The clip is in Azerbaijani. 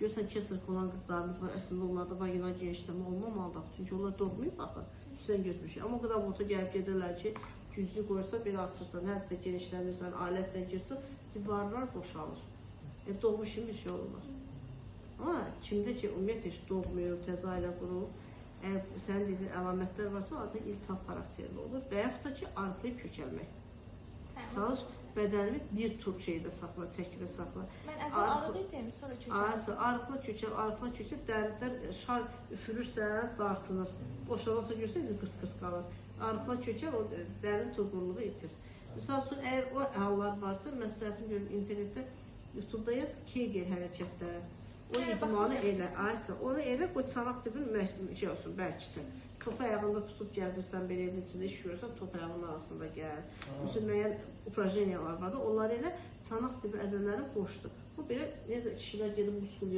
Görürsən, kesar olan qızlarımız var, əslində onlarda vaginal genişləmə olmamalıdır. Çünki onlar doğmayıb axı, xüsusən götürmüşük. Amma o qədər aborta gəlib gedirlər ki, güzlü qoyursa, belə açırsan, hər dəfə genişlənirsən, alətlə girsən, divarlar boşalır. Doğmuş kimi bir şey olmur. Amma kimdə ki, ümumiyyətlə heç doğmuyor, təzə ailə qurub, əgər sənin dediyin əlamətlər varsa, adətən iltihab xarakterli olur və yaxud da ki, arıqlayıb kökəlmək. Çalış bədənini bir tur şeydə saxla, çəkidə saxla. Mən əvvəl arıq idim, sonra kökəldim. Arıqla kökəl, arıqla kökəl, dərilər şar üfürürsən, dartınır. Boşalansa görsən, qıs-qıs qalır. Arıqla kökəl, o dərin turğunluğu itir. Misal üçün, əgər o hallar varsa, məsləhətim görüm internetdə, YouTube'da yaz Kegel hərəkətləri. O idmanı elə, Aysa, onu elə qoy çanaq dibin şey olsun, bərksin. Topu ayağında tutub gəzirsən, belə evin içində iş görürsən, top ayağının arasında gəl. Məsələn, müəyyən uprajeniyalar var da, onları elə çanaq dibi əzələləri boşdur. Bu belə, necə kişilər gedib muskul